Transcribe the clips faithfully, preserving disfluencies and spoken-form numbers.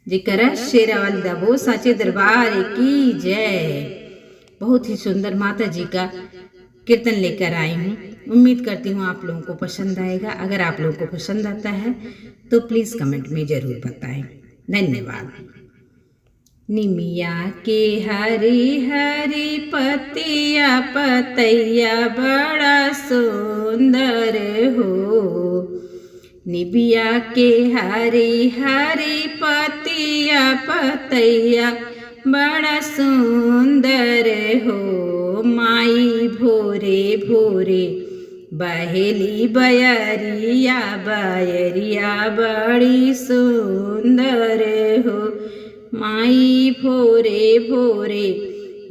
जेकरा शेरा वाली दा बोल साचे दरबार की जय। बहुत ही सुंदर माता जी का कीर्तन लेकर आई हूँ। उम्मीद करती हूँ आप लोगों को पसंद आएगा। अगर आप लोगों को पसंद आता है तो प्लीज कमेंट में जरूर बताएं। धन्यवाद। निमिया के हरी हरी पतिया पतैया बड़ा सुंदर हो। निबिया के हरी हरी पतिया पतैया बड़ा सुंदर हो। माई भोरे भोरे बहेली बयरिया, बयरिया बड़ी सुंदर हो। माई भोरे भोरे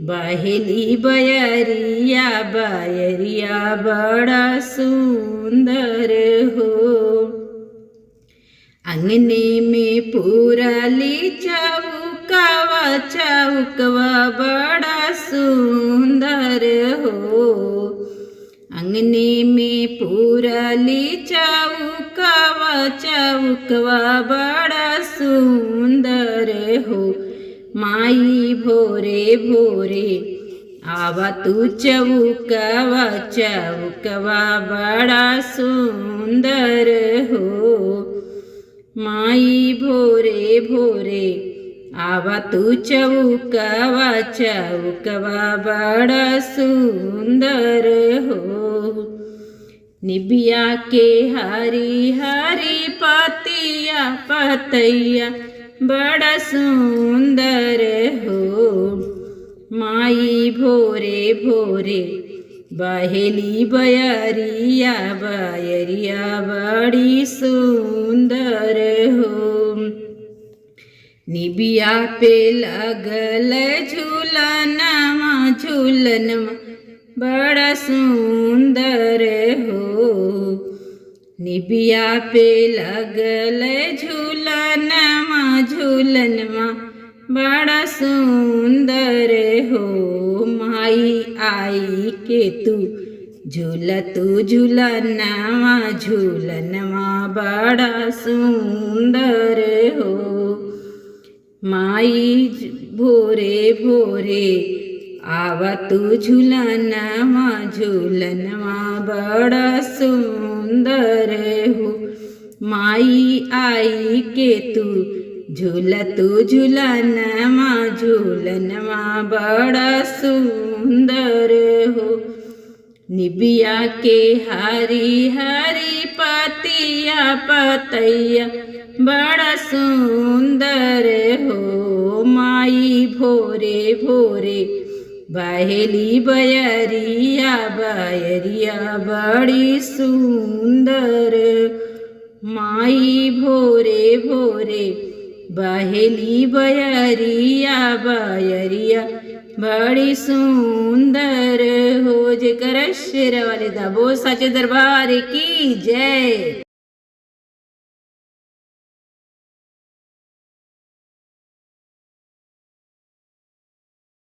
बहेली बयरिया, बयरिया बड़ा सुंदर हो। अंगने में पूरली चौकवा, चौकवा बड़ा सुंदर हो। अंगने में पूरली चौकवा, चौकवा बड़ा सुंदर हो। माई भोरे भोरे आवा तू चौकवा, चौकवा बड़ा सुंदर हो। माई भोरे भोरे आवा तू चौकवा, चौकवा बड़ा सुंदर हो। निबिया के हरी हरी पतिया पतैया बड़ा सुंदर हो। माई भोरे भोरे बहेली बयरिया, बयरिया बड़ी सुंदर हो। निबिया पे लगल झूलनमा, झूलनमा बड़ा सुंदर हो। निबिया पे लगल झूलनमा, झूलनमा बड़ा सुंदर हो। माई आई के तू झूल तू झूलनवा, झूलनवा बड़ा सुंदर हो। माई भोरे भोरे आवा तू झूलनवा, झूलनवा बड़ा सुंदर हो। माई आई के तू झूल तू झूलनवा, झूलनवा बड़ा सुंदर हो। निबिया के हरी हरी पतिया पतैया बड़ा सुंदर हो। माई भोरे भोरे बहेली बयरिया, बयरिया बड़ी सुंदर। माई भोरे भोरे बहेली बयरिया, बयरिया बड़ी सुंदर हो। जेकर शेरा वाली दा बोल साचे दरबार की जय।